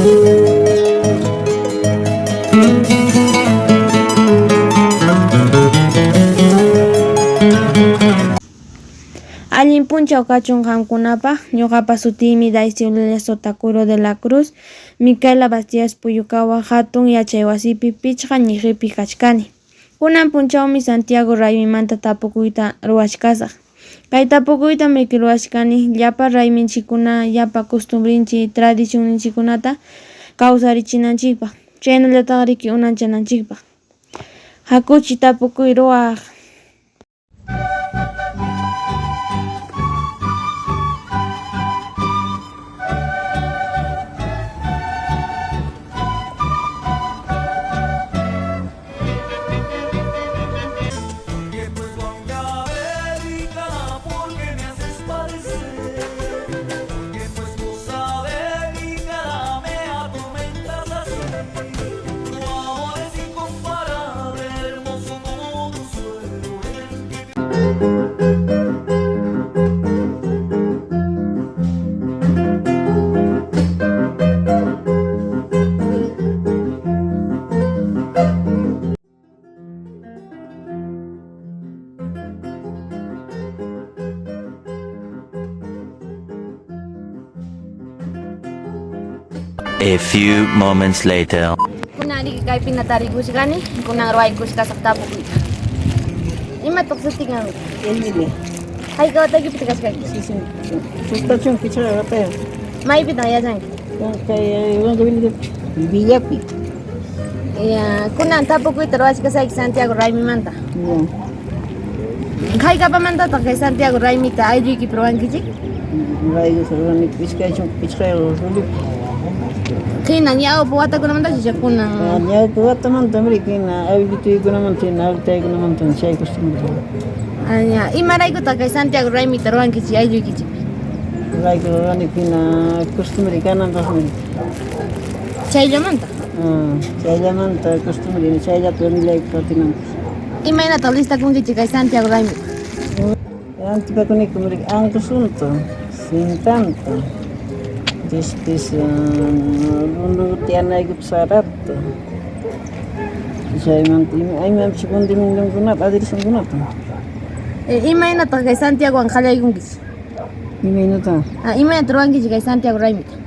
Allin punchaw kachun qamkunapaq, ñuqapa sutiymi Daisy Eulalia Sotacuro de la Cruz, Micaela Bastidas Puyukawa hatun yachaywasipi pichqa ñiqipi kachkani. Kunan punchawmi Santiago raymimanta tapukuyta ruwachkasaq. Kay tapukuytam riki ruwachkani llapa rayminchikkuna, llapa costumbrinchik, tradicionninchikkunata kawsarichinanchikpaq, chaynallataq riki unanchananchikpaq. Hakuchi tapukuy ruwaq. A few moments later. Kunan riki kaypina tarikushkani, kunan ruwaykushkasaq tapukuyta. Imataq sutin amigo? Emilia. Hayka wataykipitaq kachkanki? Suqta chunka pichqayuq watayuq. Maypitaq yachanki? Kay Huancavelicapi, Villapi. Ya, kunan tapukuyta ruwachkasayki Santiago raymimanta. Ya. Haykapamantataq kay Santiago raymita aylluykipi ruwankichik? Rayku ruwaniku 25 julipi. Hina ñawpa watakunamantachu icha kunan? Ñawpa watamanta riki hina aylluykuykunamanta hina awilitaykunamanta chay costumbre. Ya, imaraykutaq kay Santiago raymita ruwankichik aylluykichikpi? Rayku ruwaniku hina costumbre kananpaqmi. Chayllamanta? Chayllamanta costumbre chayllata familiayku qatinanpaq. Imaynataq listakunkichik kay Santiago raymita? Rantipakuniku anqusunta, cintanta, después lunluta tiyanaykupaq sarata, chaymanta imapish condimentokunata, aderezonkunata. Imaynataq kay Santiagowan qallaykunkichik? Imaynata? Imaynata ruwankichik kay Santiago raymita?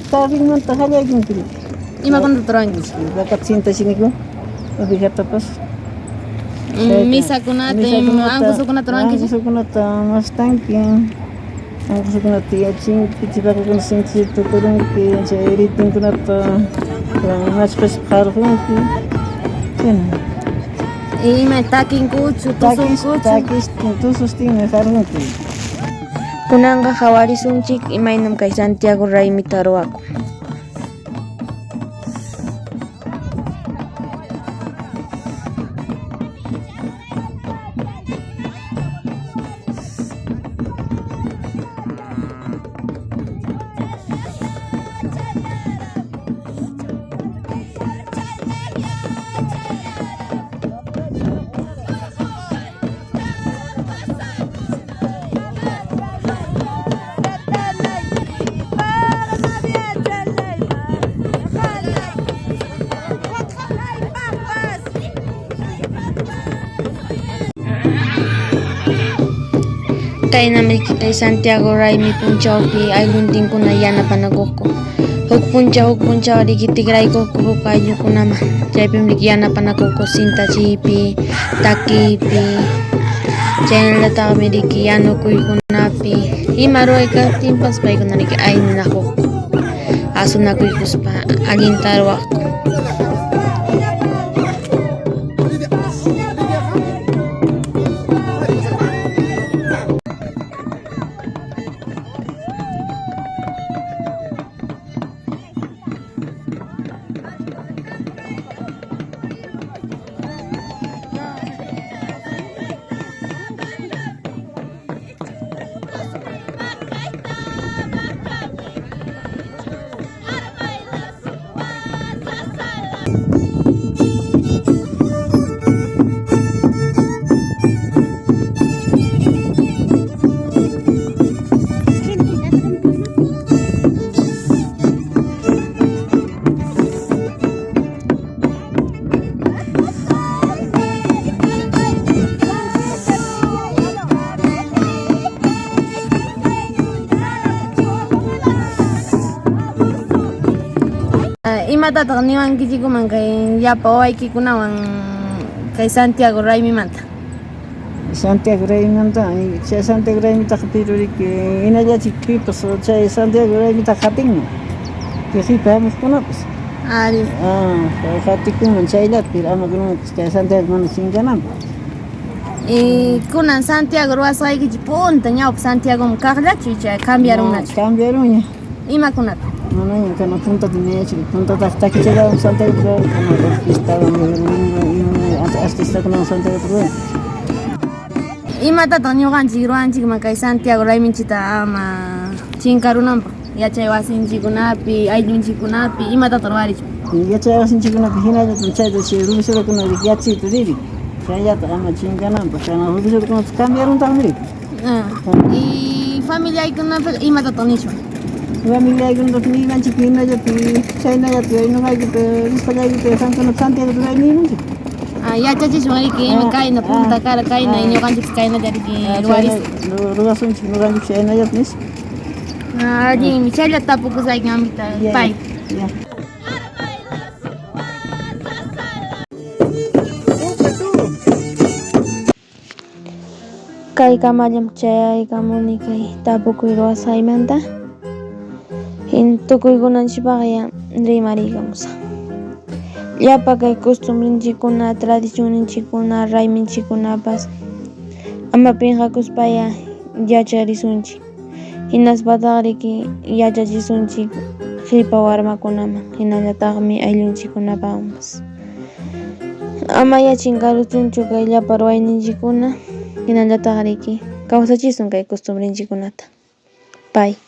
Tarrinmanta qallaykunki. Imakunata ruwankichik? Vacata cintachiniku, ovejatapas. Misakunata, anqusukunata ruwankichik? Anqusukunata mastanki, anqusukunata tiyachinki, chay vacakuna sinchita tukurunki, chay ritinkunata machqaspa qarqunki, chayna. Ima takinkuchu, tusunkuchu? Takistin, tusustinmi qarqunki. Kunanqa qhawarisunchik imaynam kay Santiago raymita ruwakun. Kaynam riki kay Santiago raymi punchawpi aylluntinkuna yanapanakuqku. Huk punchaw riki tikraykuqku huk ayllukunaman. Chaypim riki yanapanakuqku cintachiypi, takiypi, chaynallataqmi riki yanukuykunapi, ima ruway kaptinpas paykuna riki ayninakuqku, asunakuykuspa allinta ruwaqku. Imatataq niwankichikkuman kay llapa wawaykikunawan kay Santiago raymimanta? Santiago raymimanta, chay Santiago raymitaqa pero riki hinallachik pipas chay Santiago raymitaqa hatinman, qipa hamuqkunapas. Ari. Ah, hatikunman chayllata, pero ama kunanpas kay Santiago mana chinkananpaq. Kunan Santiago ruwasqaykichik punta ñawpa Santiagoman kaqllachu icha cambiarunnachu? Cambiarunña. Imakunata? Manaña kana puntata ñachik, puntataqa takichalawan Santiago ruwan, kana orquestawan artistakunawan Santiago ruwan. Imatataq ñuqanchik ruwanchikman kay Santiago rayminchikta ama chinkarunanpaq? Yachay wasinchikkunapi, ayllunchikkunapi, imatataq ruwarichwan? Yachay wasinchikkunapi hinallatam chayta chay profesorakuna yachayta riri, chayllata ama chinkananpaq, kana profesorakunapas cambiaruntaqmi riki. Y familiaykunapiqa imatataq nichwan? Familiaykunatapas niymanchik hinallata chaynallata ñuqaykuta risqallaykuta qamkunata Santiago ruray niymanchik. Yachachishwan riki ima kayna punta kara kayna ñuqanchikpas kaynalla riki ruwarisun. Ruwasunchik ñuqanchik chaynallata nispa. Allinmi, chayllata tapukusqayki mamita, pay. Kaykamallam chayaykamuni kay tapukuy ruwasqaymanta. Hin tukuykunanchikpaqya rimariykamusaq. Llapa kay costumbrenchikkuna, tradicionninchikkuna, rayminchikkunapas ama pinqakuspaya yacharisunchik. Hinaspataq riki yachachisunchik qipa warmakunaman, hinallataqmi ayllunchikkunapanpas. Amaya chinkaruchunchu kay llapa ruwayninchikkuna, hinallataq riki kawsachisun kay costumbrenchikkunata. Pay.